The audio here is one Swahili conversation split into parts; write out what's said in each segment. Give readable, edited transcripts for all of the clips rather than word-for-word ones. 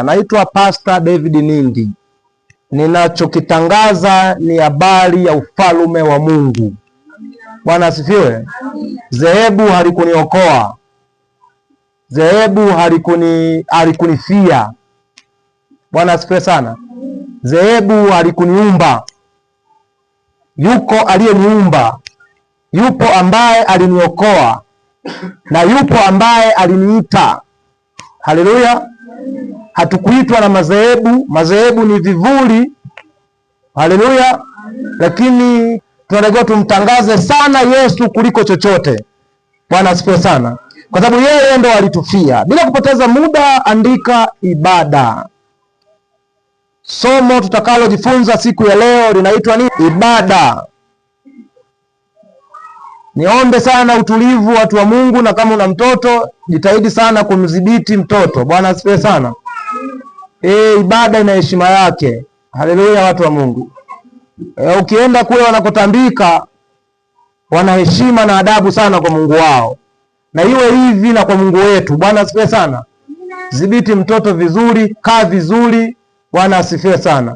Naitwa Pastor David Nindi. Ninachokitangaza ni habari ya ufalme wa Mungu. Bwana asifiwe. Dhehebu halikuniokoa, dhehebu halikunifia. Bwana asifiwe sana. Dhehebu halikuniumba. Yuko aliyeniumba, yupo ambaye aliniokoa na yupo ambaye aliniita. Haleluya! Hatukuitwa na madhehebu. Madhehebu ni vivuli. Haleluya! Lakini tunatakiwa tumtangaze sana Yesu kuliko chochote. Bwana asifiwe sana, kwa sababu yeye ndo alitufia. Bila kupoteza muda, andika ibada. Somo tutakalojifunza siku ya leo linaitwa ni ibada. Niombe sana utulivu, watu wa Mungu, na kama una mtoto jitahidi sana kumdhibiti mtoto. Bwana asifiwe sana. Ibada ina heshima yake. Haleluya, watu wa Mungu. Ukienda kule wanakotambika wana heshima na adabu sana kwa Mungu wao, na iwe hivi na kwa Mungu wetu. Bwana asifiwe sana. Dhibiti mtoto vizuri, kaa vizuri. Bwana asifiwe sana.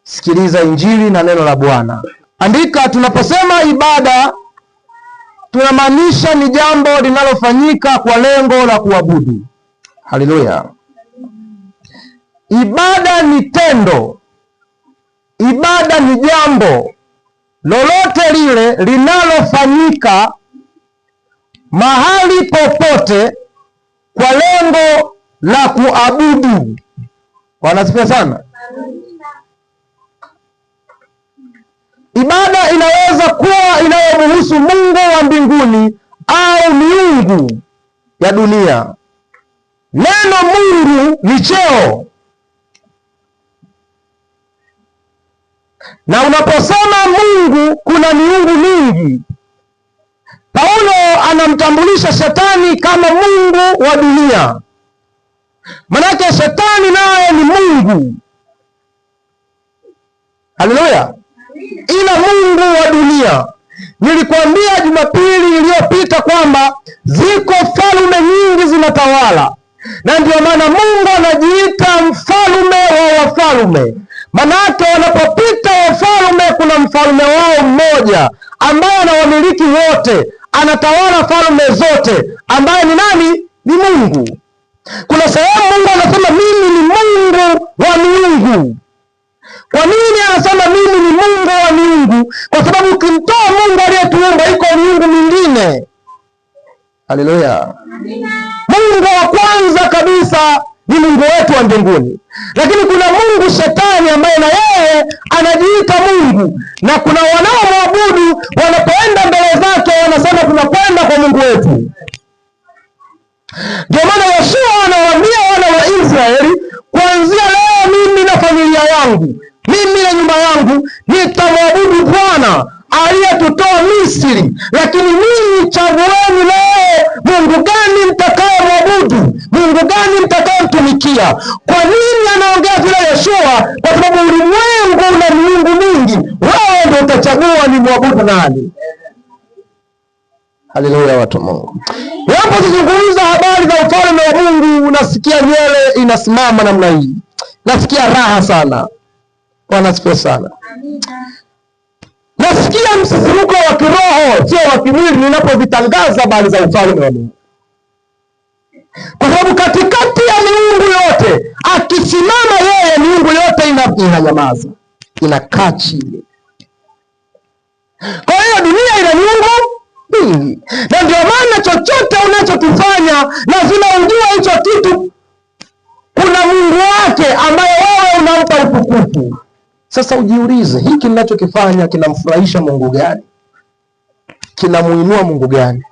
Sikiliza Injili na neno la Bwana. Andika, tunaposema ibada tunamaanisha ni jambo linalofanyika kwa lengo la kuabudu. Haleluya. Ibada ni tendo, ibada ni jambo lolote lile linalofanyika mahali popote kwa lengo la kuabudu. Bwana asifiwe sana. Ibada inaweza kuwa inayomhusu Mungu wa mbinguni au miungu ya dunia. Neno Mungu ni cheo, na unaposema Mungu kuna miungu mingi. Paulo anamtambulisha shetani kama mungu wa dunia, manake shetani naye ni mungu. Haleluya! Ila mungu wa dunia. Nilikwambia Jumapili iliyopita kwamba ziko falme nyingi zinatawala, na ndio maana Mungu anajiita mfalme wa wafalme. Manake wanapopita wafalme, kuna mfalme wao mmoja ambaye anawamiliki wote, anatawala falme zote, ambaye ni nani? Ni Mungu. Kuna sehemu Mungu anasema mimi ni Mungu wa miungu. Kwa nini anasema mimi ni Mungu wa miungu? Kwa sababu ukimtoa Mungu aliyetuumba, iko miungu mingine. Haleluya! Mungu wa kwanza kabisa ni Mungu wetu wa mbinguni, lakini kuna mungu shetani ambaye na yeye anajiita Mungu, na kuna wanaomwabudu wanapoenda mbele zake wanasema tunakwenda kwa Mungu wetu. Ndio maana Yoshua anawaambia wana wa Israeli, kuanzia leo mimi na familia yangu, mimi na nyumba yangu nitamwabudu Bwana aliyetutoa Misri, lakini ninyi chagueni leo mungu gani mtakayemwabudu, mungu gani mtakayemtumikia. Kwa nini anaongea vile Yoshua? Kwa sababu ulimwengu una miungu mingi, wewe ndio utachagua ni mwabudu nani. Haleluya, watu wa Mungu. Unapozungumza habari za ufalme wa Mungu, unasikia nywele inasimama namna hii, nasikia raha sana. Bwana asifiwe sana. Nasikia msisimko wa kiroho, sio wa kimwili, ninapozitangaza habari za ufalme wa Mungu, kwa sababu katikati ya miungu yote akisimama yeye, miungu yote inanyamaza, inakaa chini. Kwa hiyo dunia ina miungu mingi, na ndio maana chochote unachokifanya lazima ujue hicho kitu kuna Mungu wake ambaye wewe unampa utukufu. Sasa ujiulize, hiki ninachokifanya kinamfurahisha Mungu gani? Kinamuinua Mungu gani?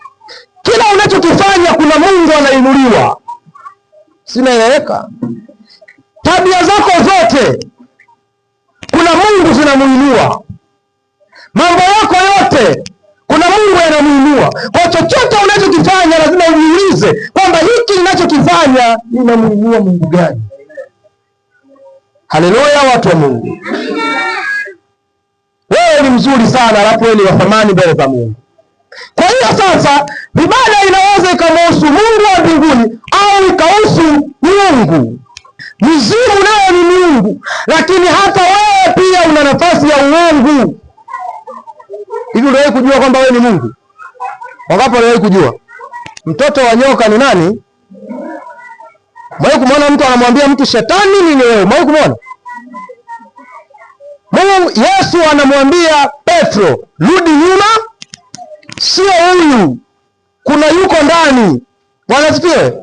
Kila unachokifanya kuna Mungu anainuliwa. Sinaeleweka? Tabia zako zote kuna Mungu zinamuinua. Mambo yako yote kuna Mungu anamuinua. Kwa chochote unachokifanya lazima ujiulize kwamba hiki ninachokifanya ninamuinua Mungu gani? Haleluya, watu wa Mungu. Wewe ni mzuri sana, alafu wewe ni wa thamani mbele za Mungu. Kwa hiyo sasa, ibada inaweza ikamhusu Mungu wa mbinguni au ikahusu miungu. Mizimu nayo ni miungu, lakini hata wewe pia una nafasi ya uungu. Hivi uliwahi kujua kwamba wewe ni Mungu? Wangapi waliwahi kujua mtoto wa nyoka ni nani? Mwahi kumwona mtu anamwambia mtu shetani nini wewe? Mwahi kumwona? Mungu Yesu anamwambia Petro, rudi nyuma, sio huyu, kuna yuko ndani. Bwana asifiwe.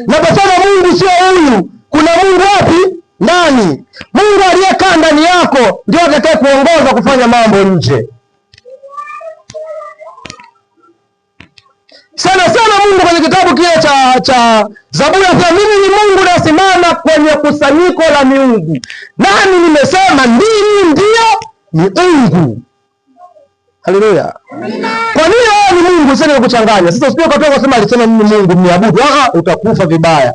Naposema Mungu sio huyu, kuna Mungu wapi? Ndani. Mungu aliyekaa ndani yako ndio atakaye kuongoza kufanya mambo nje. Sana sana Mungu kwenye kitabu kile cha Zaburi anasema mimi ni Mungu nasimama kwenye kusanyiko la miungu, nami nimesema ndimi ndiyo miungu. Haleluya! Kwa nini wewe ni Mungu? Sasa nikuchanganya sasa, usije ukatoka kusema alisema mimi Mungu mniabudu. Ah, utakufa vibaya.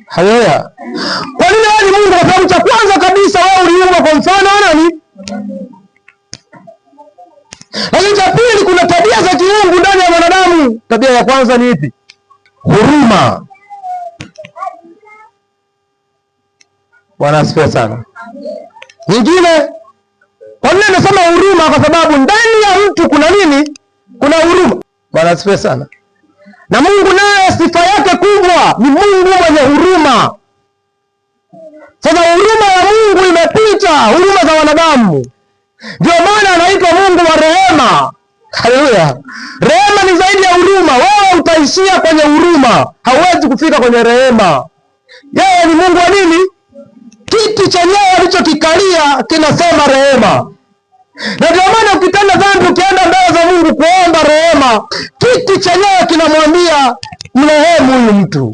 Haleluya! Kwa nini wewe ni Mungu? Kwa sababu cha kwanza kabisa wewe uliumbwa kwa mfano wa nani? Lakini cha pili, kuna tabia za kiungu ndani ya mwanadamu. Tabia ya kwanza ni ipi? Huruma. Bwana asifiwe sana. Nyingine, kwa nini nasema huruma? Kwa sababu ndani ya mtu kuna nini? Kuna huruma. Bwana asifiwe sana. Na Mungu naye sifa yake kubwa ni Mungu mwenye huruma. Sasa huruma ya Mungu imepita huruma za wanadamu. Ndio maana anaitwa Mungu wa rehema. Haleluya! Rehema ni zaidi ya huruma. Wewe utaishia kwenye huruma, hauwezi kufika kwenye rehema. Yeye ni Mungu wa nini? Kiti chenyewe alichokikalia kinasema rehema, na ndio maana ukitenda dhambi, ukienda mbele za Mungu kuomba rehema, kiti chenyewe kinamwambia mrehemu huyu mtu.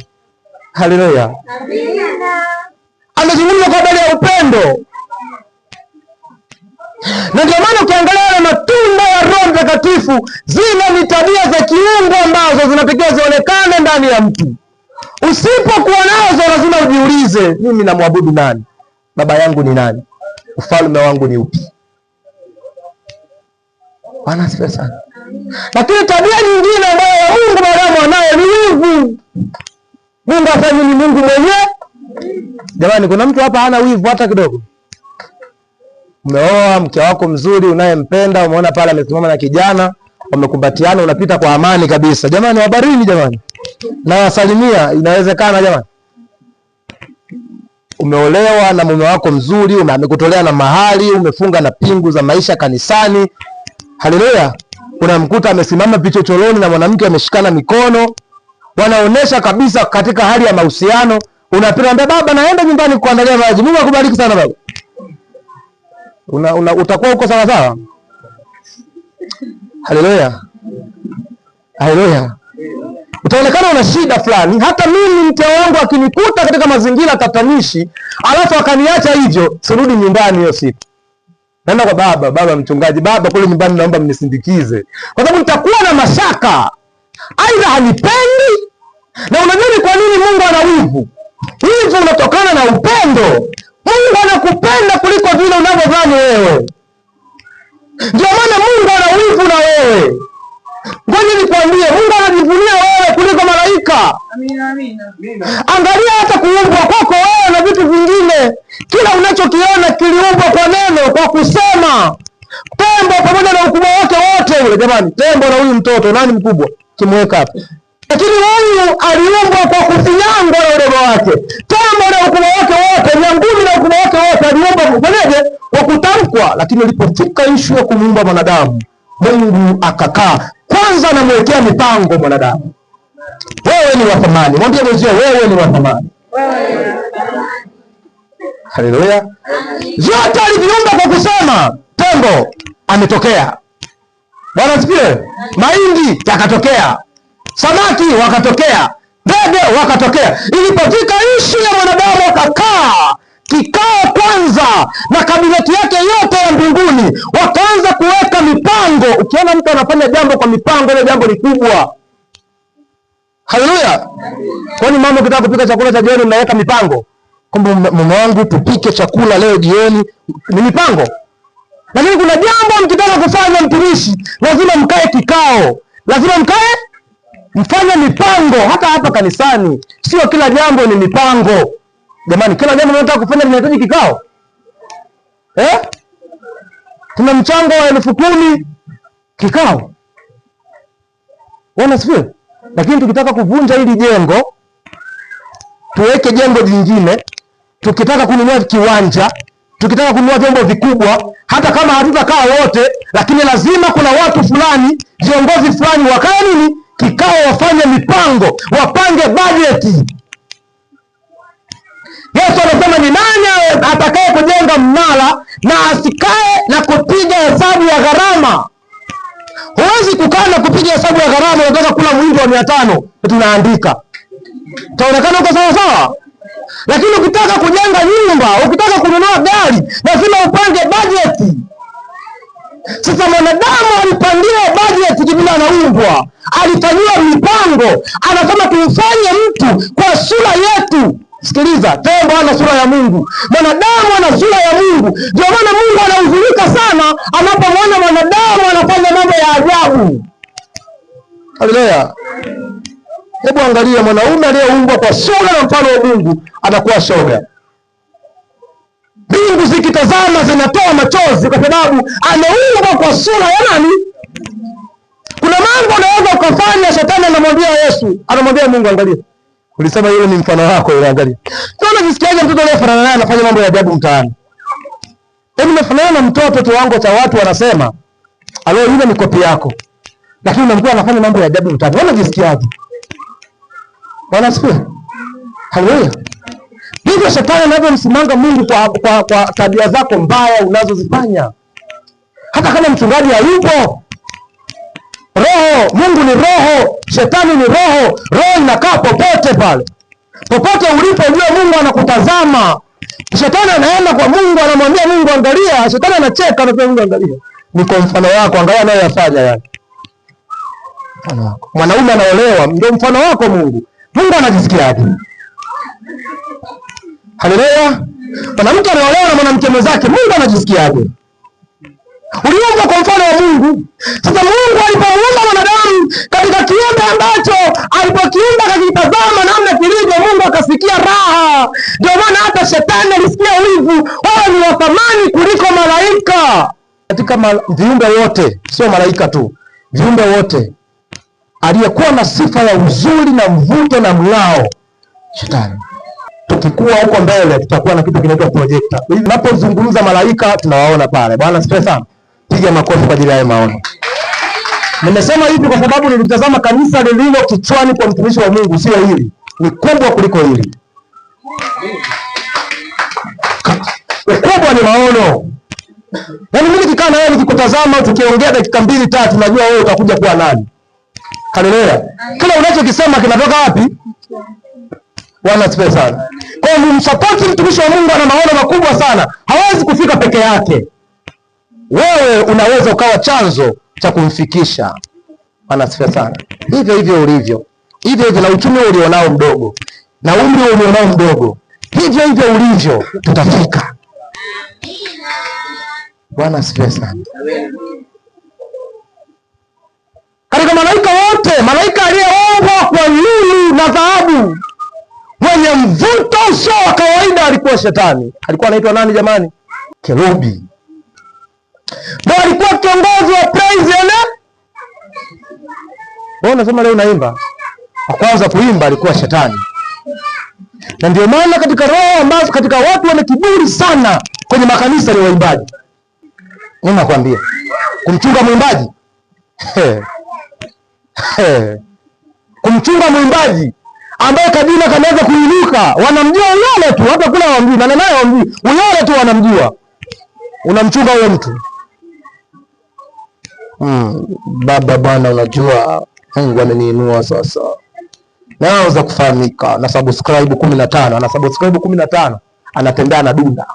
Haleluya! Amezungumza kwa habari ya upendo na ndio maana ukiangalia yale matunda ya Roho Mtakatifu, zile ni tabia za kiungu ambazo zinatakiwa zionekane ndani ya mtu. Usipokuwa nazo, lazima ujiulize, mimi namwabudu nani? Baba yangu ni nani? Ufalme wangu ni upi? Bwana asifiwe sana. Lakini tabia nyingine ambayo ya Mungu mwanadamu anayo ni wivu. Mungu afanye ni Mungu mwenyewe. Jamani, kuna mtu hapa hana wivu hata kidogo? Umeoa mke wako mzuri unayempenda, umeona pale amesimama na kijana, wamekumbatiana, unapita kwa amani kabisa. Jamani, habarini jamani, nawasalimia. Inawezekana jamani? Umeolewa na mume wako mzuri, amekutolea na mahali, umefunga na pingu za maisha kanisani. Haleluya! Unamkuta amesimama vichochoroni na mwanamke ameshikana mikono, wanaonesha kabisa katika hali ya mahusiano. Unapita, baba, naenda nyumbani kuandalia maji. Mungu akubariki sana baba. Una utakuwa uko sawa sawa. Haleluya, haleluya. Utaonekana una shida fulani. Hata mimi mke wangu akinikuta katika mazingira tatanishi, alafu akaniacha hivyo, sirudi nyumbani hiyo siku, naenda kwa baba, baba mchungaji, baba kule nyumbani, naomba mnisindikize, kwa sababu nitakuwa na mashaka, aidha hanipendi. Na unajua ni kwa nini Mungu ana wivu? Wivu unatokana na upendo. Mungu anakupenda kuliko vile unavyodhani wewe. Ndio maana Mungu ana wivu na wewe. Ngoja nikwambie, Mungu anajivunia wewe kuliko malaika. Amina, amina. Angalia hata kuumbwa kwako wewe na vitu vingine, kila unachokiona kiliumbwa kwa neno, kwa kusema. Tembo pamoja na ukubwa wake wote ule, jamani, tembo na huyu mtoto nani mkubwa? Kimweka hapa. Lakini huyu aliumbwa kwa kufinyangwa na udogo wake. Tembo na ukubwa wake wote, nyangumi na ukubwa wake wote, aliumbwa kufanyaje? Kwa kutamkwa. Lakini ilipofika ishu ya kumuumba mwanadamu, Mungu akakaa kwanza, anamwekea mipango mwanadamu. Wewe ni wa thamani, mwambie mwenzio, wewe ni wa thamani. Haleluya! Vyote aliviumba kwa kusema. Tembo ametokea, Bwana asifiwe. Mahindi yakatokea, samaki wakatokea, ndege wakatokea. Ilipofika ishu ya mwanadamu akakaa kikao kwanza na kabineti yake yote ya mbinguni, wakaanza kuweka mipango. Ukiona mtu anafanya jambo kwa mipango, ile jambo ni kubwa. Haleluya! Kwani mama, ukitaka kupika chakula cha jioni mnaweka mipango kwamba mume wangu tupike chakula leo jioni, ni mipango. Lakini kuna jambo mkitaka kufanya, mtumishi, lazima mkae kikao, lazima mkae mfanye mipango. Hata hapa kanisani sio kila jambo ni mipango. Jamani, kila jambo unataka kufanya linahitaji kikao eh? Tuna mchango wa 10,000 kikao. Bwana asifiwe. Lakini tukitaka kuvunja hili jengo tuweke jengo jingine, tukitaka kununua kiwanja, tukitaka kununua vyombo vikubwa, hata kama hatutakaa wote, lakini lazima kuna watu fulani, viongozi fulani wakae nini kikao, wafanye mipango, wapange bajeti. Yesu anasema ni nani atakaye kujenga mnara na asikae na kupiga hesabu ya gharama? Huwezi kukaa na kupiga hesabu ya gharama. Unataka kula mwingi wa 500, tunaandika, utaonekana uko sawa sawa. Lakini ukitaka kujenga nyumba, ukitaka kununua gari, lazima upange bajeti. Sasa mwanadamu alipangiwa bajeti kipindi anaumbwa, alifanyiwa mipango. Anasema tumfanye mtu kwa sura yetu. Sikiliza, tembo ana sura ya Mungu, mwanadamu ana sura ya Mungu. Ndio maana Mungu anahuzunika sana anapomwona mwanadamu anafanya mambo ya ajabu. Haleluya! Hebu angalia, mwanaume aliyeumbwa kwa sura na mfano wa Mungu anakuwa shoga. Mbingu zikitazama zinatoa machozi, kwa sababu ameumbwa kwa sura ya nani? Kuna mambo unaweza ukafanya, shetani anamwambia Yesu, anamwambia Mungu, angalia, ulisema yule ni mfano wako yule, angalia. Sasa unajisikiaje mtoto aliyefanana naye anafanya mambo ya ajabu mtaani? Hebu nafanana na mtoto kiwango cha watu wanasema, alo, yule ni kopi yako, lakini unamkuta anafanya mambo ya ajabu mtaani. Wewe unajisikiaje? Bwana asifiwe. Haleluya. Ndivyo shetani anavyomsimanga Mungu kwa tabia zako mbaya unazozifanya. Hata kama mchungaji hayupo, roho, Mungu ni roho, shetani ni roho. Roho inakaa popote pale, popote ulipo, ujue Mungu anakutazama. Shetani anaenda kwa Mungu, anamwambia Mungu angalia. Shetani anacheka, anasema Mungu angalia, ni kwa mfano wako, angalia anayoyafanya yale. Mfano wako. Mwanaume anaolewa, ndio mfano wako Mungu. Mungu anajisikiaje? Haleluya. Mwanamke anaolewa na mwanamke mwenzake, Mungu anajisikiaje? Uliumbwa kwa mfano wa Mungu. Sasa Mungu alipomuumba mwanadamu katika kiumbe ambacho alipokiumba akakitazama namna kilivyo, Mungu akasikia raha. Ndio maana hata shetani alisikia wivu, wewe ni wa thamani kuliko malaika. Katika viumbe wote, sio malaika tu, viumbe wote, aliyekuwa na sifa ya uzuri na mvuto na mng'ao, shetani. Tukikuwa huko mbele tutakuwa na kitu kinaitwa projector. Hivi tunapozungumza malaika tunawaona pale. Bwana asifiwe sana. Piga makofi kwa ajili ya maono. Nimesema hivi kwa sababu nilitazama kanisa lililo kichwani kwa mtumishi wa Mungu, sio hili, ni kubwa kuliko hili. Ukubwa ni maono. Yaani mimi nikikaa na wewe nikikutazama, tukiongea dakika 2 3, najua wewe utakuja kuwa nani. Haleluya. Kila unachokisema kinatoka wapi? Bwana asifiwe sana. Kwa hiyo msapoti mtumishi wa Mungu, ana maono makubwa sana, hawezi kufika peke yake. Wewe unaweza ukawa chanzo cha kumfikisha. Bwana asifiwe sana. Hivyo hivyo ulivyo, hivyo hivyo na uchumi ulionao mdogo na umri ulionao mdogo, hivyo hivyo ulivyo, tutafika. Bwana asifiwe sana. Katika malaika wote, malaika aliyeumbwa kwa lulu na dhahabu, mwenye mvuto usio wa kawaida alikuwa shetani. Alikuwa anaitwa nani jamani? Kerubi. Ndio alikuwa kiongozi wa praise and. Wewe unasema leo unaimba. Wa kwanza kuimba alikuwa shetani. Na ndio maana katika roho ambazo katika watu wana kiburi sana kwenye makanisa ni waimbaji. Mimi nakwambia, kumchunga mwimbaji. Kumchunga mwimbaji ambaye kabila kanaweza kuinuka, wanamjua Uyole tu, hata kula hawamjui, na naye hawamjui. Uyole tu wanamjua. Unamchunga huyo mtu. Baba bwana, unajua Mungu ameniinua sasa. Naanza kufahamika na subscribe 15, ana subscribe 15, anatembea na dunda.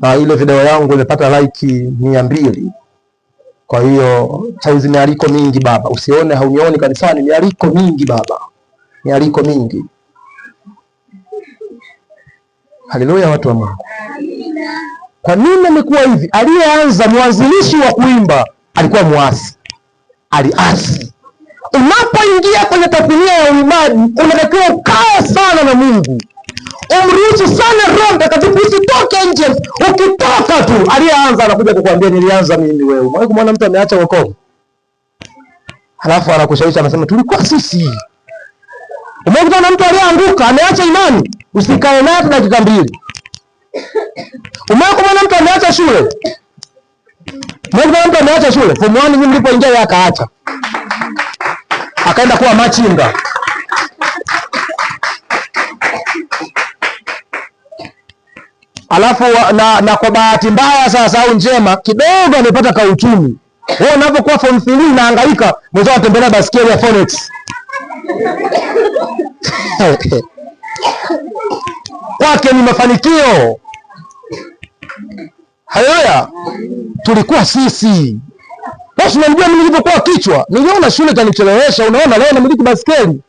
Na ile video yangu imepata like 200. Kwa hiyo saizi mialiko mingi baba, usione haunioni kanisani, mialiko mingi baba, mialiko mingi. Haleluya, watu wa Mungu. Kwa nini amekuwa hivi? Aliyeanza, mwanzilishi wa kuimba alikuwa muasi, aliasi. Unapoingia kwenye tasnia ya uimbaji, unatakiwa ukae sana na Mungu, umruhusu Mruhusu sana Roho Mtakatifu, usitoke nje. Ukitoka tu, aliyeanza anakuja kukuambia nilianza mimi, wewe. Umewahi kumwona mtu ameacha wokovu halafu anakushawishi anasema tulikuwa sisi? Umewahi na mtu aliyeanguka ameacha imani? Usikae naye hata dakika mbili. Umewahi kumwona mtu ameacha shule? Umewahi kumwona mtu ameacha shule? Form 1 nyinyi mlipoingia yeye akaacha, akaenda kuwa machinga. Alafu na kwa bahati mbaya sasa au njema kidogo amepata kauchumi. Wewe unapokuwa form 3 unahangaika, mwenzao atembelea basikeli ya Phoenix. Kwake ni mafanikio. Haleluya! Tulikuwa sisi. Basi unamjua mimi nilivyokuwa kichwa, niliona shule itanichelewesha. Unaona leo namiliki basikeli,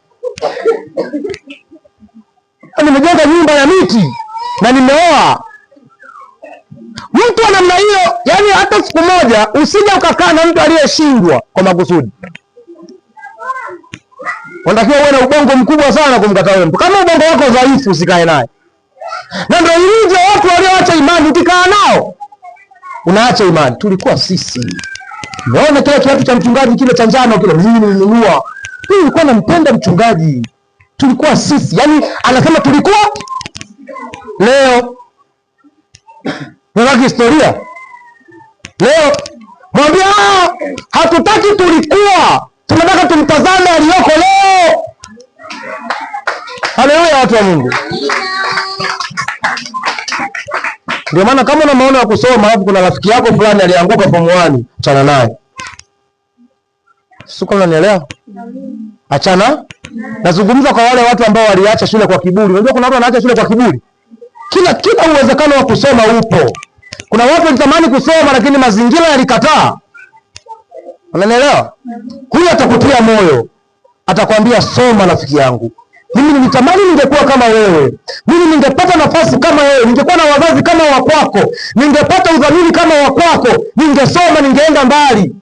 nimejenga nyumba ya miti na nimeoa. Mtu wa namna hiyo, yani hata siku moja usije ukakaa na mtu aliyeshindwa kwa makusudi. Unatakiwa uwe na ubongo mkubwa sana kumkataa yule mtu. Kama ubongo wako dhaifu, usikae naye. Na ndio ilivyo watu walioacha imani, ukikaa nao unaacha imani. Tulikuwa sisi. Unaona kile kiatu cha mchungaji kile cha njano kile, mimi nilinunua. Mimi nilikuwa nampenda mchungaji. Tulikuwa sisi. Yaani anasema tulikuwa leo. Unataka historia? Leo mwambie hatutaki tulikuwa. Tunataka tumtazame aliyoko leo. Haleluya, watu wa Mungu. Ndio maana kama una maono ya kusoma alafu kuna rafiki yako fulani alianguka form 1, achana naye. Sio kama unanielewa? Achana. Nazungumza kwa wale watu ambao waliacha shule kwa kiburi. Unajua kuna watu wanaacha shule kwa kiburi. Kila uwezekano wa kusoma upo. Kuna watu walitamani kusoma lakini mazingira yalikataa. Unanielewa? Huyu atakutia moyo, atakwambia soma, rafiki yangu. Mimi nilitamani ningekuwa kama wewe, mimi ningepata nafasi kama wewe, ningekuwa na wazazi kama wa kwako, ningepata udhamini kama wa kwako, ningesoma, ningeenda mbali.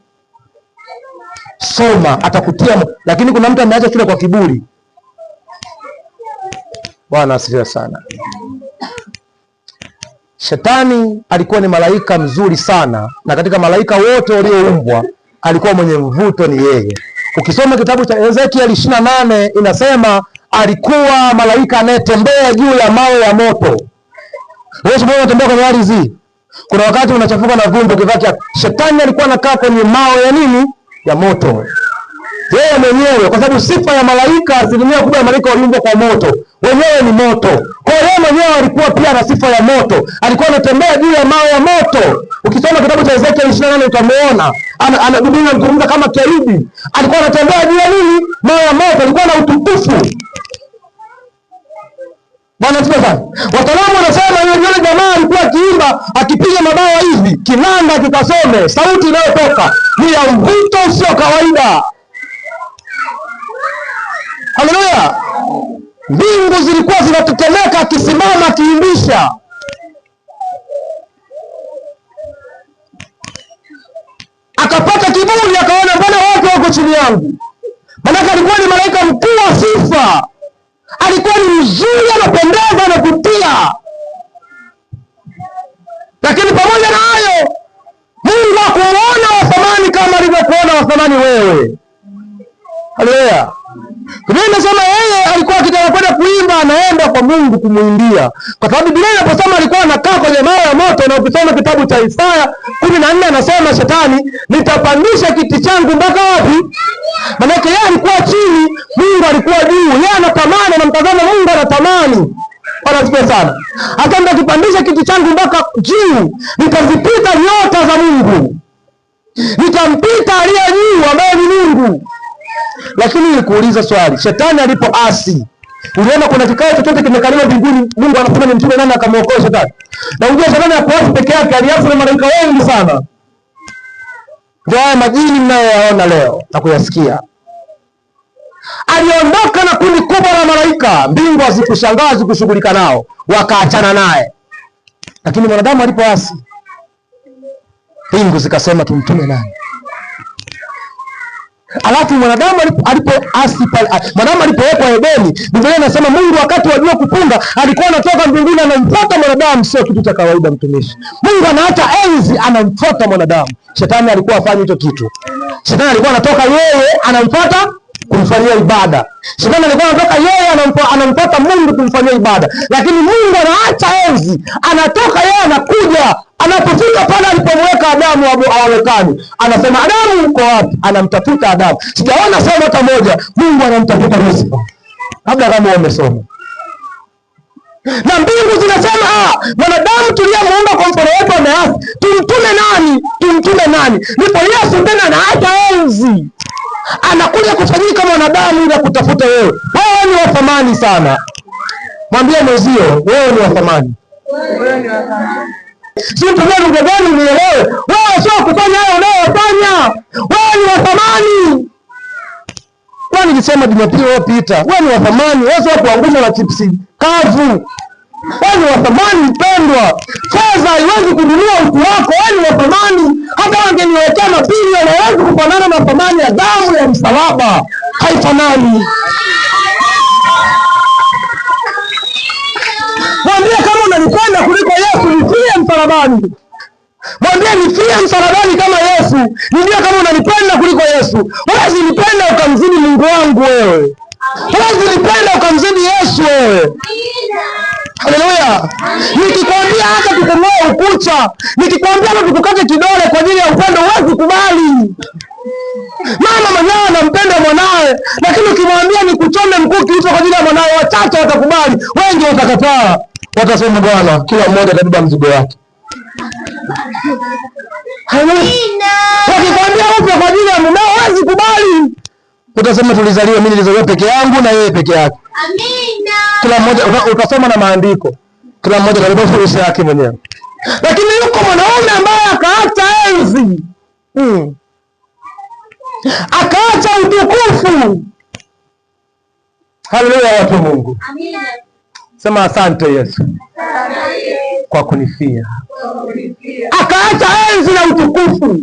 Soma, atakutia moyo. Lakini kuna mtu ameacha shule kwa kiburi. Bwana asifiwe sana. Shetani alikuwa ni malaika mzuri sana, na katika malaika wote walioumbwa alikuwa mwenye mvuto ni yeye. Ukisoma kitabu cha Ezekiel 28 inasema alikuwa malaika anayetembea juu ya mawe ya moto. Wewe sio unatembea kwenye ardhi. Kuna wakati unachafuka na vumbi ukivaa kiatu. Shetani alikuwa anakaa kwenye mawe ya nini? Ya moto. Yeye mwenyewe, kwa sababu sifa ya malaika, asilimia kubwa ya malaika waliumbwa kwa moto, wenyewe ni moto. Kwa hiyo yeye mwenyewe alikuwa pia na sifa ya moto, alikuwa anatembea juu ya mawe ya moto. Ukisoma kitabu cha Ezekiel 28 utamuona Biblia inamzungumza kama kerubi, alikuwa anatembea juu ya nini? Mawe ya moto, alikuwa na utukufu. Bwana asifiwe sana. Wataalamu wanasema yule jamaa alikuwa akiimba akipiga mabawa hivi, kinanda kikasome, sauti inayotoka ni ya mvuto usio kawaida. Haleluya! Mbingu zilikuwa zinatetemeka akisimama akiimbisha. Akapata kiburi, akaona mbona watu wako chini yangu? Maanake alikuwa ni malaika mkuu wa sifa, alikuwa ni mzuri, anapendeza, anavutia. Lakini pamoja na hayo, Mungu hakuona wa thamani kama alivyokuona wa thamani wewe. Haleluya! Biblia inasema yeye alikuwa akitaka kwenda kuimba, anaenda kwa Mungu kumuimbia, kwa sababu Biblia inaposema alikuwa anakaa kwenye mawe ya moto, na ukisoma kitabu cha Isaya 14 anasema shetani, nitapandisha kiti changu mpaka wapi? Maanake yeye alikuwa chini, Mungu alikuwa juu. Yeye anatamani, anamtazama Mungu, anatamani. Bwana asifiwe sana. Hata nitakipandisha kiti changu mpaka juu, nitazipita nyota za Mungu, nitampita aliye juu ambaye ni Mungu. Lakini nikuuliza swali, shetani alipoasi, uliona kuna kikao chochote kimekaliwa mbinguni, Mungu anasema ni mtume nani akamuokoa shetani? Na unajua shetani hakuasi peke yake, aliasi na malaika wengi sana. Ndio haya majini mnayoyaona leo na kuyasikia. Aliondoka na kundi kubwa la malaika, mbingu hazikushangaa, hazikushughulika nao, wakaachana naye. Lakini mwanadamu alipoasi, mbingu zikasema tumtume nani? Alafu mwanadamu alipoasi pale, mwanadamu alipowekwa Edeni, Biblia inasema Mungu wakati wa jua kupunga alikuwa anatoka mbinguni anamfuata mwanadamu. Sio kitu cha kawaida, mtumishi. Mungu anaacha enzi, anamfuata mwanadamu. Shetani alikuwa afanye hicho kitu. Shetani alikuwa anatoka yeye anamfuata kumfanyia ibada. Shetani alikuwa anatoka yeye anamfuata Mungu kumfanyia ibada, lakini Mungu anaacha enzi, anatoka yeye anakuja. Anapofika pale alipomweka Adamu haonekani, anasema Adamu uko wapi? Anamtafuta Adamu. Sijaona sehemu hata moja Mungu anamtafuta Lusifa, labda kama umesoma. Na mbingu zinasema mwanadamu tuliyemuumba kwa mfano wetu ameasi, tumtume nani? Tumtume nani? Ndipo Yesu tena anaacha enzi, anakuja kufanyika mwanadamu ili akutafute wewe. Wewe ni wa thamani sana. Mwambie mwenzio, wewe ni wa thamani. Si mtumie lugha gani unielewe? Wewe sio kufanya hayo unayofanya. Wewe ni wa thamani. Kwa nilisema Jumapili iliyopita, wewe ni wa thamani. Wewe sio kuangusha na chipsi kavu. Wewe ni wa thamani mpendwa. Fedha haiwezi kununua utu wako. Wewe ni wa thamani. Hata wangeniwekea mabilioni haiwezi kufanana na thamani ya damu ya msalaba. Haifanani. Mwambie kama unanipenda kuliko Yesu, nifie msalabani. Mwambie nifie msalabani kama Yesu. Nijue kama unanipenda kuliko Yesu. Huwezi nipenda ukamzidi Mungu wangu wewe. Huwezi nipenda ukamzidi Yesu wewe. Haleluya. Nikikwambia hata tukung'oe ukucha, nikikwambia hata tukukate kidole kwa ajili ya upendo, huwezi kubali. Mama mwenyewe anampenda mwanawe, lakini ukimwambia nikuchome mkuki uso kwa ajili ya mwanawe, wachache watakubali, wengi watakataa. Watasema bwana, kila mmoja atabeba mzigo wake. Wakikwambia ufe kwa ajili ya mumeo, huwezi kubali. Utasema tulizaliwa, mimi nilizaliwa peke yangu na yeye peke yake. Amina. Kila mmoja utasoma na maandiko, kila mmoja atabeba fursa yake mwenyewe. Lakini yuko mwanaume ambaye akaacha enzi, akaacha utukufu. Haleluya, watu wa Mungu. Amina. Sema asante Yesu kwa kunifia. Akaacha enzi na utukufu,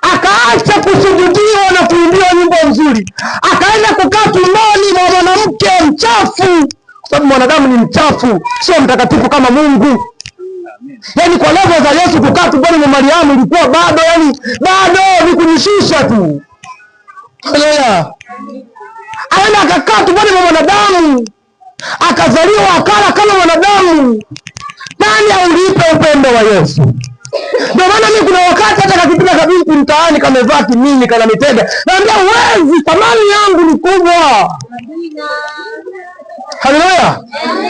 akaacha kusujudiwa na kuimbiwa nyimbo nzuri, akaenda kukaa tumboni mwa mwanamke mchafu, kwa sababu mwanadamu ni mchafu, sio mtakatifu kama Mungu. Yaani kwa level za Yesu kukaa tumboni mwa Mariamu ilikuwa bado, yani bado ni kujishusha tu. Haleluya. Aenda akakaa tumboni mwa mwanadamu, akazaliwa akala kama mwanadamu. Nani aulipe upendo wa Yesu? Ndio maana mimi kuna wakati hata kakipita kabinti mtaani kamevaa kimini kana mitega, naambia huwezi, thamani yangu ni kubwa. Haleluya.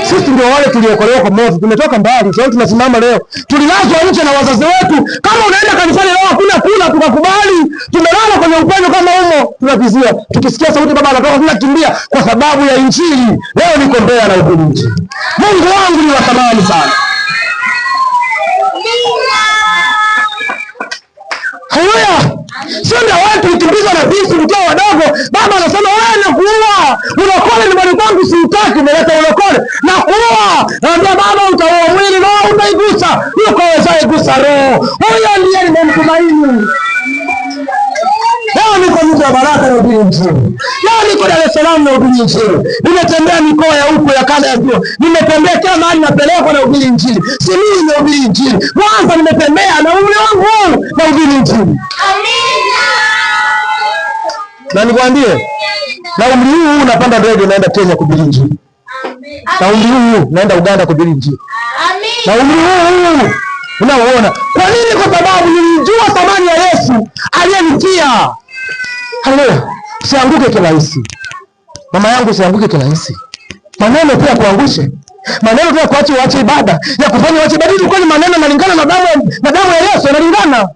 Sisi ndio wale tuliokolewa kwa moto, tumetoka mbali, sasa tunasimama leo. Tulilazwa nje na wazazi wetu. Kama unaenda kanisani leo hakuna kula, tukakubali. Tumelala kwenye upendo kama humo, tunavizia. Tukisikia sauti baba anatoka, tunakimbia kwa sababu ya Injili. Leo niko Mbeya na huko nje. Mungu wangu ni wa thamani sana. Haleluya. Sio ndio watu tulikimbizwa na visu tukiwa wadogo. Baba anasema wewe nakuua. Ulokole nyumbani kwangu siutaki, umeleta ulokole. Nakuua. Naambia baba utaua mwili roho utaigusa. Yuko awezaye gusa roho. Huyo ndiye nimemtumaini. Leo niko mji wa Baraka na ubiri Injili. Leo niko Dar es Salaam na ubiri Injili. Nimetembea mikoa ya huko ya kanda ya Ziwa. Nimetembea kila mahali napelekwa na ubiri Injili. Si mimi nimehubiri Injili. Mwanza nimetembea na umri wangu huu na ubiri Injili. Amina. Na nikwambie, na umri huu unapanda ndege naenda Kenya kuhubiri Injili. Na umri huu naenda Uganda kuhubiri Injili. Na umri huu unaoona. Kwa nini? Kwa sababu nilijua thamani ya Yesu aliyenitia. Haleluya. Usianguke kirahisi. Mama yangu, usianguke kirahisi. Maneno pia kuangushe. Maneno pia kuache uache ibada, ya kufanya uache ibada. Hivi kweli maneno yanalingana na damu ya Yesu yanalingana?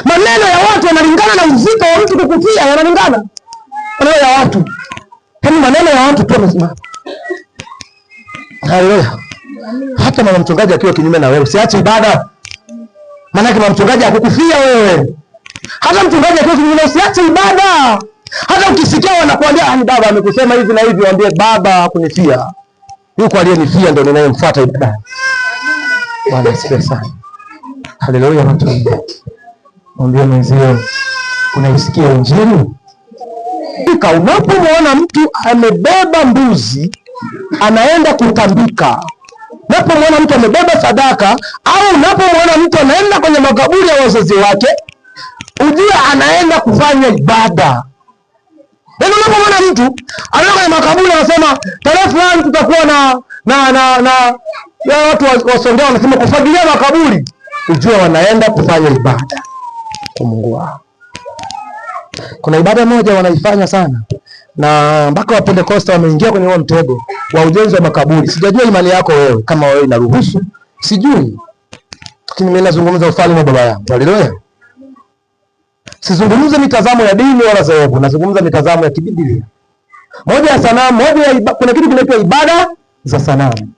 Maneno ya watu yanalingana na uzito wa mtu kukufia, yanalingana? Maneno ya watu. Yaani maneno ya watu tu yamesimama. Haleluya. Hata mama mchungaji akiwa kinyume na wewe, usiache ibada. Maana mama mchungaji hakukufia wewe. Hata mchungaji akiwa kinyume, usiache ibada. Hata ukisikia wanakuambia ni baba amekusema hivi na hivi, waambie baba hakunifia. Yuko aliyenifia ndio ninayemfuata ibada. Bwana asifiwe sana. Haleluya watu. Mwambie mwenzio, unaisikia Injili? Unapomwona mtu amebeba mbuzi anaenda kutambika, unapomwona mtu amebeba sadaka, au unapomwona mtu anaenda kwenye makaburi ya wazazi wake, ujue anaenda kufanya ibada. Yaani unapomwona mtu anaenda kwenye makaburi anasema tarehe fulani tutakuwa na ya watu wa Songea wanasema kufagilia makaburi, ujue wanaenda kufanya ibada kwa Mungu wao. Kuna ibada moja wanaifanya sana na mpaka wa Pentekoste wameingia kwenye huo mtego wa ujenzi wa makaburi. Sijajua imani yako wewe kama wewe inaruhusu, sijui, lakini mimi nazungumza ufalme wa baba yangu. Haleluya! Sizungumze mitazamo ya dini wala dhehebu, nazungumza mitazamo ya kibiblia. Moja ya sanamu, moja ya kuna kitu kinaitwa ibada za sanamu.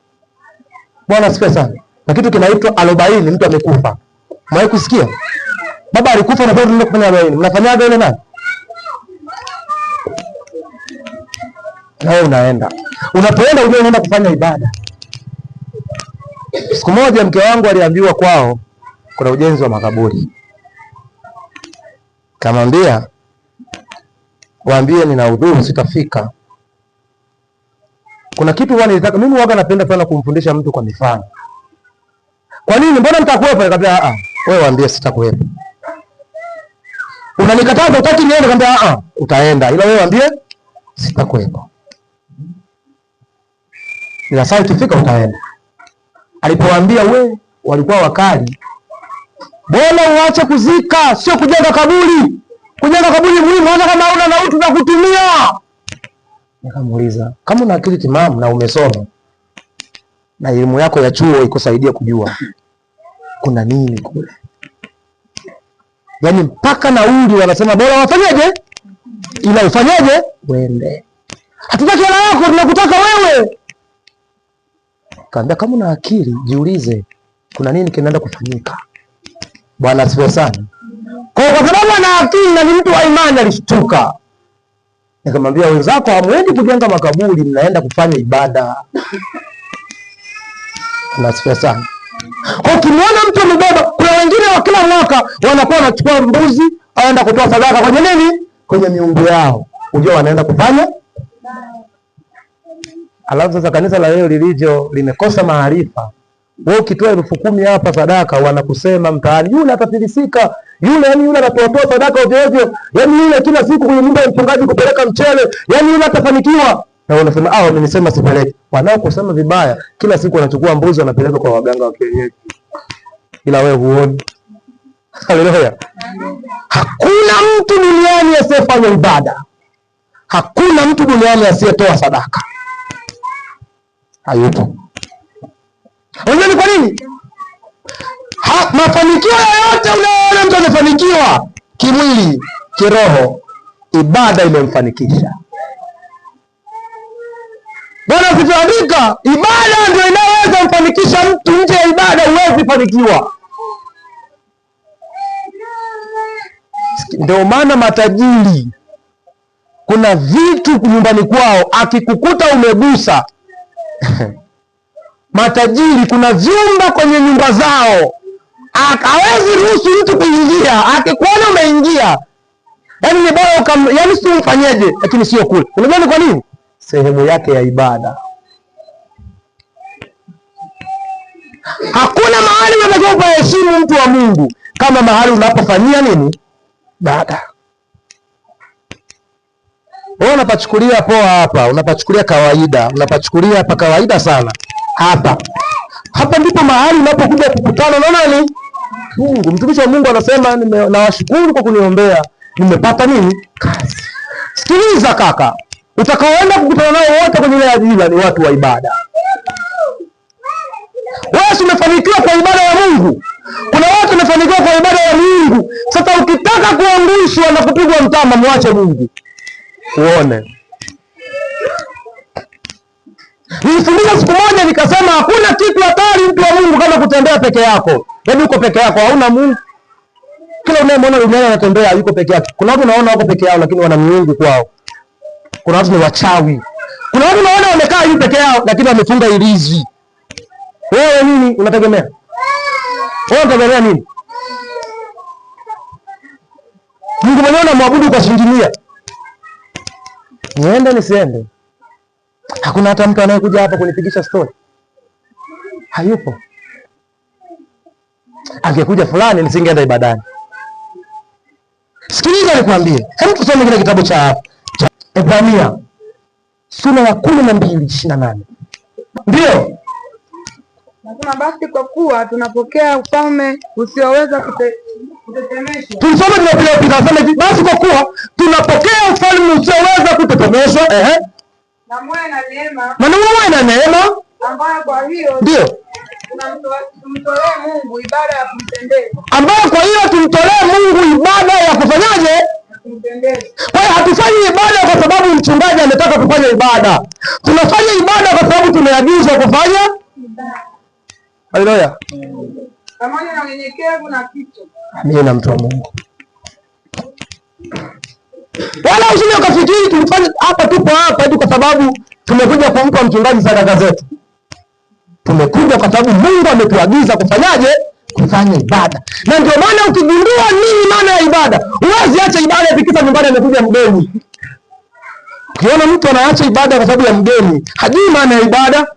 Bwana asifiwe sana. Na kitu kinaitwa arobaini, mtu amekufa. Mwahi kusikia? Baba alikufa na bado tunaenda kufanya arobaini. Mnafanyaga ile nani? Na wewe unaenda. Unapoenda unajua unaenda kufanya ibada. Siku moja mke wangu aliambiwa kwao kuna ujenzi wa makaburi. Kamwambia waambie nina udhuru sitafika. Kuna kitu huwa nilitaka mimi, huwaga napenda sana kumfundisha mtu kwa mifano. Kwa nini? Mbona mtakuwepo? Nikamwambia a a, wewe waambie sitakuwepo. Unanikataza utaki niende? Nikamwambia a a, utaenda, ila wewe waambie sitakuwepo. Ila saa ikifika utaenda. Alipowaambia we, walikuwa wakali. Bora uache kuzika, sio kujenga kaburi. Kujenga kaburi muhimu, hata kama huna na utu na kutumia. Nikamuuliza, kama una akili timamu na umesoma na elimu yako ya chuo ikusaidia kujua kuna nini kule, yaani mpaka nauli wanasema bora wafanyeje, ila ufanyeje, uende. Hatutaki hela yako, tunakutaka wewe. Kaambia kama una akili jiulize, kuna nini kinaenda kufanyika. Bwana asifiwe sana. Kwa sababu ana akili na ni mtu wa imani, alishtuka. Nikamwambia wenzako, hamwendi kujenga makaburi, mnaenda kufanya ibada. Bwana asifiwe sana. Kwa ukimwona mtu amebeba, kuna wengine wa kila mwaka wanakuwa wanachukua mbuzi aenda kutoa sadaka kwenye nini, kwenye miungu yao, unajua wanaenda kufanya. Alafu sasa kanisa la leo lilivyo limekosa maarifa. Wewe ukitoa 10,000 hapa sadaka, wanakusema mtaani, yule atafilisika, yule yani yule anatoa sadaka ovyo ovyo, yani yule kila siku kwenye nyumba ya mchungaji kupeleka mchele, yani yule atafanikiwa. Na wanasema ah, wamenisema sipeleke. Wanaokusema vibaya kila siku wanachukua mbuzi wanapeleka kwa waganga wa kienyeji, ila wewe huoni. Haleluya! Hakuna mtu duniani asiyefanya ibada, hakuna mtu duniani asiyetoa sadaka, hayupo. Unajua ni kwa nini? Mafanikio yoyote unayoona mtu amefanikiwa kimwili, kiroho, ibada imemfanikisha. Bwana asifiwe. Ibada ndio inayoweza kumfanikisha mtu. Nje ya ibada huwezi fanikiwa. Ndio maana matajiri kuna vitu nyumbani kwao akikukuta umegusa matajiri kuna vyumba kwenye nyumba zao hawezi ruhusu mtu kuingia. Akikuona umeingia, yaani ni bora yaani si umfanyeje, lakini sio kule. Unajua ni kwa nini? Sehemu yake ya ibada. Hakuna mahali unatakiwa kuheshimu mtu wa Mungu kama mahali unapofanyia nini? Ibada. Wewe unapachukulia poa hapa, unapachukulia kawaida, unapachukulia hapa kawaida sana hapa. Hapa ndipo mahali unapokuja kukutana na nani? Mungu. Mtumishi wa Mungu anasema nawashukuru kwa kuniombea, nimepata nini? Kazi. Sikiliza kaka, utakaoenda kukutana nao wote kwenye ile ajira ni watu wa ibada. Wewe si umefanikiwa kwa ibada ya Mungu? Kuna watu wamefanikiwa kwa ibada ya Mungu. Sasa ukitaka kuangushwa na kupigwa mtama, mwache Mungu uone. Nilifundisha siku moja nikasema, hakuna kitu hatari mtu wa Mungu kama kutembea peke yako. Yaani uko peke yako, hauna Mungu. Kila unayemwona duniani anatembea yuko peke yake. Kuna watu naona wako peke yao, lakini wana miungu kwao. Kuna watu ni wachawi. Kuna watu naona wamekaa hivi peke yao, lakini wamefunga ilizi. Wewe nini unategemea? Wewe unategemea nini? Mungu mwenyewe unamwabudu kwa shilingi 100. Niende nisiende? Hakuna hata mtu anayekuja hapa kunipigisha stori, hayupo. Angekuja fulani nisingeenda ibadani. Sikiliza nikwambie, hebu tusome kile kitabu cha Ibrania sura ya 12:28. Ndio Nasema basi kwa kuwa tunapokea ufalme usioweza kutetemeshwa, tulisoma Jumapili iliyopita, nasema hivi, basi kwa kuwa tunapokea ufalme usioweza kutetemeshwa, ehe, na muwe na neema na muwe na neema, ambayo kwa hiyo ndio tumtolee Mungu ibada ya kumpendeza, ambayo kwa hiyo tumtolee Mungu ibada ya kufanyaje? ya kumpendeza. Kwa hiyo hatufanyi ibada kwa sababu mchungaji ametaka kufanya ibada, tunafanya ibada kwa sababu tumeagizwa kufanya. Haleluya, Pamoja na unyenyekevu na kicho. amina. Mtu wa Mungu, wala usije ukafikiri tulifanya hapa, tupo hapa tu kwa sababu tumekuja kumpa mchungaji sadaka zetu. Tumekuja kwa sababu Mungu ametuagiza kufanyaje? Kufanya ibada. Na ndio maana ukigundua nini maana ya ibada, huwezi acha ibada ikifika nyumbani amekuja mgeni. Ukiona mtu anaacha ibada kwa sababu ya mgeni, hajui maana ya ibada.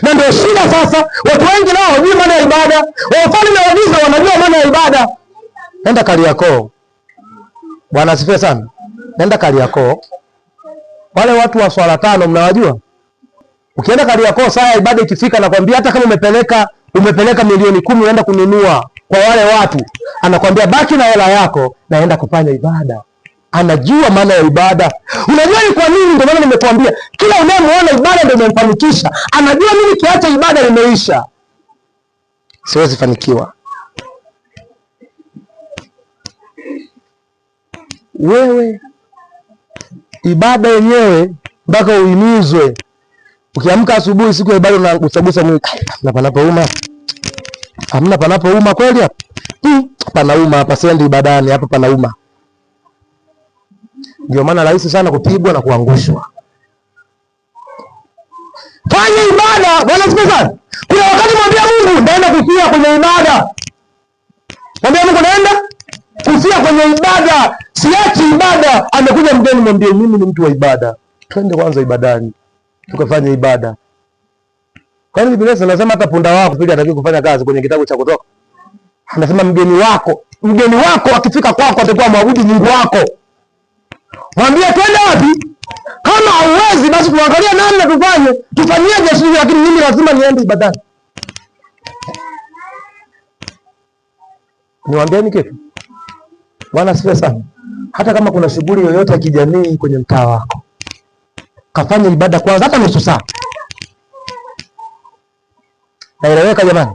Na ndio shida sasa, watu wengi nao hawajui maana ya ibada. Wafalme wa giza wanajua maana ya ibada. Nenda Kariakoo. Bwana asifiwe sana. Nenda Kariakoo. Wale watu wa swala tano mnawajua? Ukienda Kariakoo saa ya ibada ikifika, nakwambia hata kama umepeleka milioni 10 unaenda kununua kwa wale watu, anakwambia baki na hela yako, naenda kufanya ibada. Anajua maana ya ibada. Unajua ni kwa nini? Ndio maana nimekuambia kila unayemuona ibada ndio imemfanikisha. Anajua mimi kiacha ibada imeisha, siwezi fanikiwa. Wewe ibada yenyewe mpaka uimizwe. Ukiamka asubuhi siku ya ibada unagusagusa mwili, hamna panapouma, hamna panapouma kweli hapa? Panauma hapa, siendi ibadani hapa, panauma. Ndio maana rahisi sana kupigwa na kuangushwa. Fanya ibada. Bwana asifiwe sana. Kuna wakati mwambia Mungu naenda kufia kwenye ibada, mwambia Mungu naenda kufia kwenye ibada, siachi ibada. Amekuja mgeni, mwambie mimi ni mtu wa ibada, twende kwanza ibadani tukafanya ibada. Kwani Biblia inasema hata punda wako pia hatakiwi kufanya kazi kwenye kitabu cha Kutoka. Anasema mgeni wako akifika kwako atakuwa mwabudu Mungu wako. Mwambie twende wapi? Kama hauwezi basi tuangalie namna tufanye, tufanyeje sisi, lakini mimi lazima niende ibadani. Niwaambieni kitu. Bwana asifiwe sana. Hata kama kuna shughuli yoyote ya kijamii kwenye mtaa wako, kafanya ibada kwanza, hata nusu saa. Naeleweka jamani?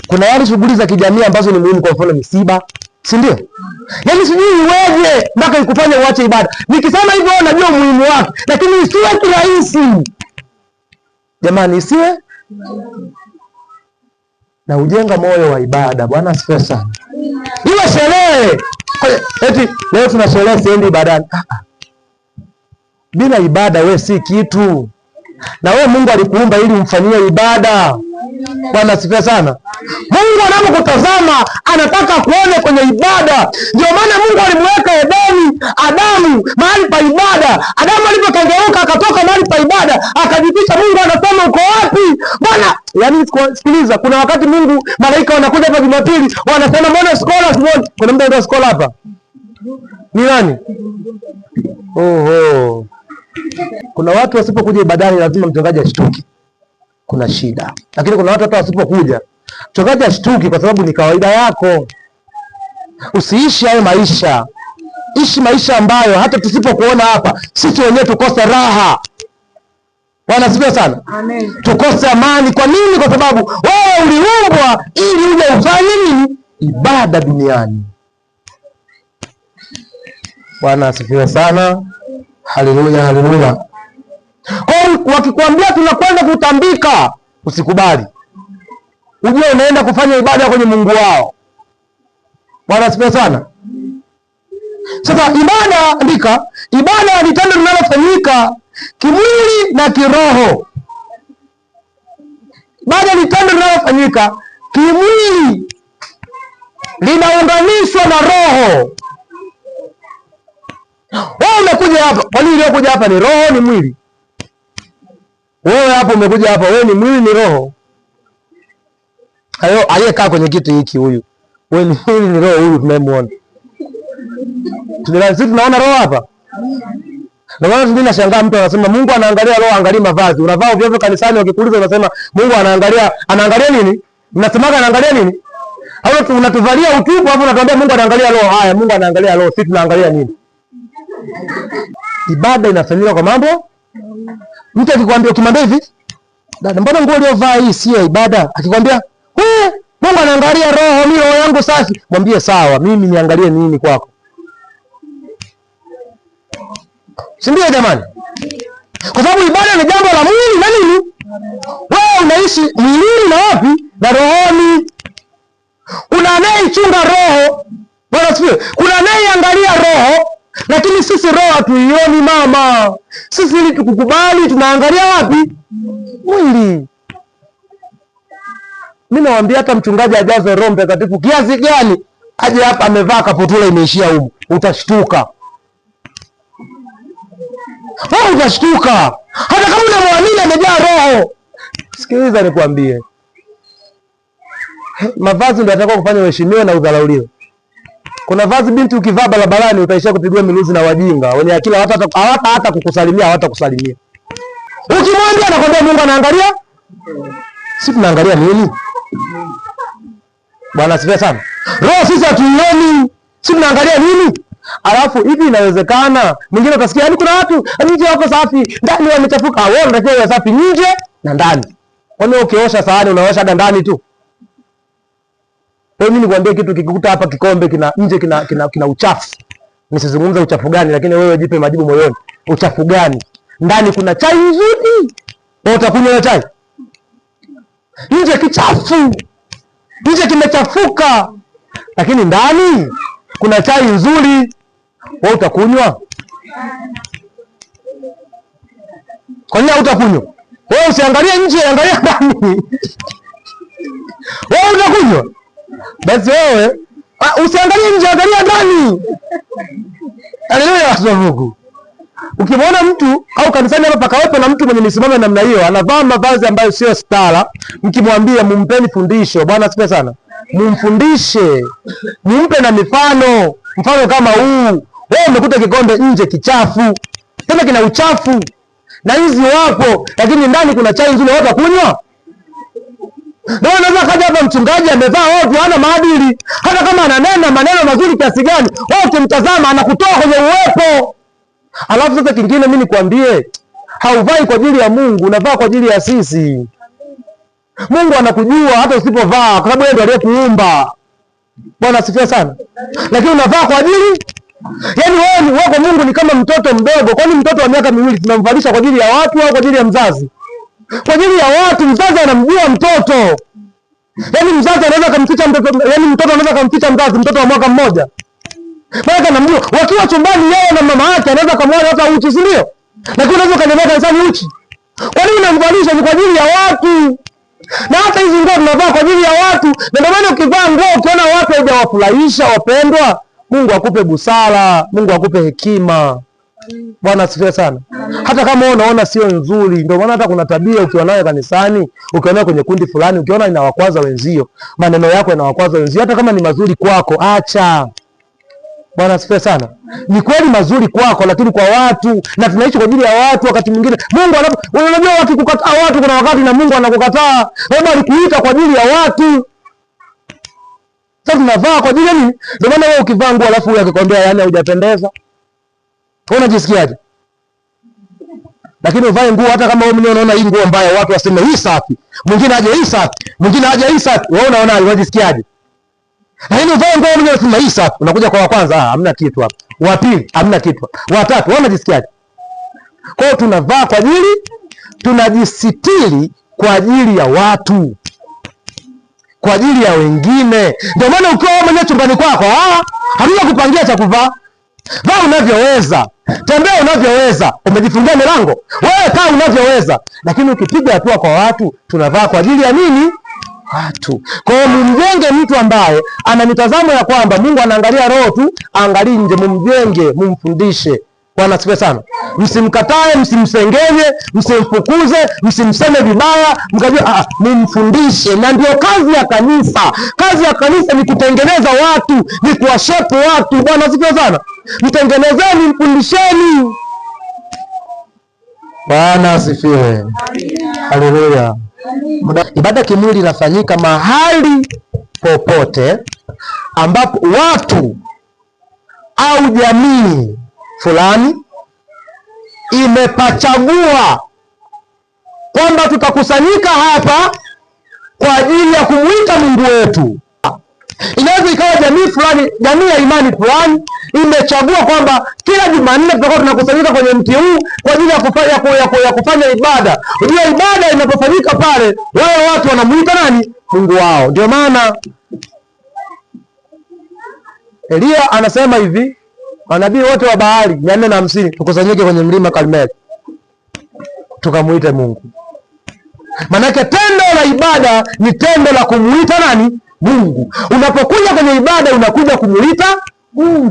Kuna yale shughuli za kijamii ambazo ni muhimu, kwa mfano misiba, si ndio? Yaani sijui iweje mpaka ikufanye uache ibada. Nikisema hivyo najua umuhimu wake, lakini isiwe kirahisi jamani, isiwe na ujenga moyo wa ibada. Bwana asifiwe sana. Iwe sherehe eti leo tuna sherehe, siendi ibadani. Bila ibada we si kitu, na we Mungu alikuumba ili umfanyie ibada. Bwana asifiwe sana. Mungu anapokutazama anataka kuone kwenye ibada. Ndio maana Mungu alimweka Edeni Adamu mahali pa ibada. Adamu alipokengeuka akatoka mahali pa ibada akajificha, Mungu anasema uko wapi Bwana? Yaani sikiliza, kuna wakati Mungu malaika wanakuja hapa Jumapili wanasema mbona scholar simuoni? Kuna mtu anaitwa scholar hapa? Ni nani? Oho. Kuna watu wasipokuja ibadani lazima mchungaji ashtuki, kuna shida. Lakini kuna watu hata wasipokuja mchungaji ashtuki, kwa sababu ni kawaida yako. Usiishi hayo maisha, ishi maisha ambayo hata tusipokuona hapa sisi wenyewe tukose raha. Bwana asifiwe sana. Amen. Tukose amani. Kwa nini? Kwa sababu wewe uliumbwa ili uje ufanye nini? Ibada duniani. Bwana asifiwe sana. Haleluya, haleluya. Kwa hiyo wakikwambia tunakwenda kutambika, usikubali. Ujue unaenda kufanya ibada kwenye Mungu wao. Bwana asifiwe sana. Sasa ibada, andika, ibada ni tendo linalofanyika kimwili na kiroho. Ibada ni tendo linalofanyika kimwili, linaunganishwa na roho. Wewe umekuja hapa, kwani uliokuja hapa ni roho ni mwili? Wewe hapo umekuja hapa, wewe ni mwili ni roho? Hayo aliyekaa kwenye kiti hiki huyu, wewe ni mwili ni roho huyu tunayemuona. Sisi tunaona roho hapa. Ndio maana mimi nashangaa mtu anasema Mungu anaangalia roho, angalia mavazi. Unavaa ovyo ovyo kanisani, wakikuuliza unasema Mungu anaangalia, anaangalia nini? Mnasemaga anaangalia nini? Au unatuvalia utupu hapo unatuambia Mungu anaangalia roho. Haya, Mungu anaangalia roho, sisi tunaangalia nini? Ibada inafanyika kwa mambo. Mtu akikwambia, ukimwambia hivi, dada, mbona nguo uliyovaa hii si ya ibada? Akikwambia, "We, Mungu anaangalia roho, mimi roho yangu safi." Mwambie sawa, mimi niangalie nini kwako? Si ndio jamani? Kwa sababu ibada ni jambo la mwili na nini? Wewe unaishi mwilini na wapi? Na rohoni. Kuna anayeichunga roho. Bwana asifiwe. Kuna anayeangalia roho, lakini sisi roho hatuioni mama. Sisi ili tukukubali tunaangalia wapi? Mwili. Mimi nawaambia hata mchungaji ajazwe Roho Mtakatifu kiasi gani, aje hapa amevaa kaputula imeishia humu, utashtuka. Wewe utashtuka. Hata kama unamwamini amejaa roho. Sikiliza nikwambie. Mavazi ndio yatakao kufanya uheshimiwe na udharauliwe. Kuna vazi binti ukivaa barabarani utaishia kupigwa miluzi na wajinga wenye akili hawata hata kukusalimia, hawatakusalimia. Ukimwambia anakwambia Mungu anaangalia. Sisi tunaangalia nini? Bwana asifiwe sana. Roho sisi hatuioni. Sisi tunaangalia nini? Alafu hivi inawezekana mwingine utasikia yaani kuna watu nje wako safi, ndani wamechafuka. Wewe unatakiwa uwe safi nje na ndani. Kwani ukiosha sahani unaosha hata ndani tu? Wewe mimi nikwambie kitu, kikikuta hapa kikombe kina nje kina uchafu. Nisizungumze uchafu gani, lakini wewe jipe majibu moyoni. Uchafu gani? Ndani kuna chai nzuri. Wewe utakunywa hiyo chai? Nje kichafu. Nje kimechafuka. Lakini ndani kuna chai nzuri. Wewe utakunywa? Kwa nini hutakunywa? Wewe usiangalie nje, angalia ndani. Wewe utakunywa? Basi wewe usiangalie nje, angalia ndani. Haleluya, watu wa Mungu. Ukimwona mtu au kanisani hapa pakawepo na mtu mwenye misimamo namna hiyo, anavaa mavazi ambayo sio stara, mkimwambia mumpeni fundisho. Bwana asifiwe sana. Mumfundishe, mumpe na mifano, mfano kama huu. Wewe umekuta kikombe nje kichafu, tena kina uchafu na hizi wapo, lakini ndani kuna chai nzuri, watu kunywa. Ndio unaweza kaja hapa mchungaji amevaa ovyo, hana maadili, hata kama ananena maneno mazuri kiasi gani, wewe ukimtazama anakutoa kwenye uwepo. Alafu sasa kingine mimi nikwambie, hauvai kwa ajili ya Mungu, unavaa kwa ajili ya sisi. Mungu anakujua hata usipovaa, kwa sababu yeye ndiye aliyekuumba. Bwana asifiwe sana. Lakini unavaa kwa ajili yaani wewe wewe kwa Mungu ni kama mtoto mdogo. Kwani mtoto wa miaka miwili tunamvalisha kwa ajili ya watu au kwa ajili ya mzazi? Kwa ajili ya watu. Mzazi anamjua mtoto. Yaani mzazi anaweza kumficha mtoto, yaani mtoto anaweza kumficha mzazi, mtoto wa mwaka mmoja. Maana anamjua. Wakiwa chumbani yeye na mama yake anaweza kumwona hata uchi, si ndio? Lakini unaweza ukaniambia kanisani uchi. Kwa nini unamvalisha? Ni kwa ajili ya watu. Na hata hizi nguo tunavaa kwa ajili ya watu. Na ndio maana ukivaa nguo ukiona watu haujawafurahisha wapendwa, Mungu akupe busara, Mungu akupe hekima. Bwana asifiwe sana. Hata kama wewe unaona sio nzuri, ndio maana hata kuna tabia ukiwa nayo kanisani, ukiwa nayo kwenye kundi fulani, ukiona inawakwaza wenzio, maneno yako yanawakwaza wenzio, hata kama ni mazuri kwako, acha. Bwana asifiwe sana. Ni kweli mazuri kwako, lakini kwa watu, na tunaishi kwa ajili ya watu. Wakati mwingine Mungu anapo, unajua wakikukataa watu, kuna wakati na Mungu anakukataa. Labda alikuita kwa ajili ya watu. Sasa tunavaa kwa ajili ya nini? Ndio maana wewe ukivaa nguo alafu huyu akikwambia yaani haujapendeza, wewe unajisikiaje? Lakini uvae nguo hata kama wewe mwenyewe unaona hii nguo mbaya, watu waseme hii safi, mwingine aje hii safi, mwingine aje hii safi, wewe unaona unajisikiaje? Lakini uvae nguo mwenyewe unasema hii safi, unakuja kwa wa kwanza, ah, hamna kitu hapa, wa pili hamna kitu hapa, wa tatu, wewe unajisikiaje? Kwa hiyo tunavaa kwa ajili, tunajisitiri kwa ajili ya watu, kwa ajili ya wengine. Ndio maana ukiwa wewe mwenyewe chumbani kwako, hatuna kupangia cha kuvaa. Vaa unavyoweza, tembea unavyoweza, umejifungia milango wewe, kaa unavyoweza. Lakini ukipiga hatua kwa watu, tunavaa kwa ajili ya nini? Watu. Kwa hiyo mumjenge mtu ambaye ana mitazamo ya kwamba Mungu anaangalia roho tu, angalii nje. Mumjenge, mumfundishe. Bwana asifiwe sana. Msimkatae, msimsengenye, msimfukuze, msimseme vibaya, mkajua mumfundishe. Na ndio kazi ya kanisa. Kazi ya kanisa ni kutengeneza watu, ni kuwashape watu. Bwana asifiwe sana. Mtengenezeni, mfundisheni. Bwana asifiwe. Haleluya. Ibada kimwili inafanyika mahali popote ambapo watu au jamii fulani imepachagua kwamba tutakusanyika hapa kwa ajili ya kumwita Mungu wetu. Inaweza ikawa jamii fulani, jamii ya imani fulani imechagua kwamba kila Jumanne tutakuwa tunakusanyika kwenye mti huu kwa ajili ya kufanya ibada. Unajua, ibada inapofanyika pale, wale watu wanamuita nani? Mungu wao. Ndio maana Elia anasema hivi, manabii wote wa Baali 450 tukusanyike kwenye mlima Karmeli tukamuite Mungu. Manake tendo la ibada ni tendo la kumuita nani? Mungu. Unapokuja kwenye ibada unakuja kumuita Mungu.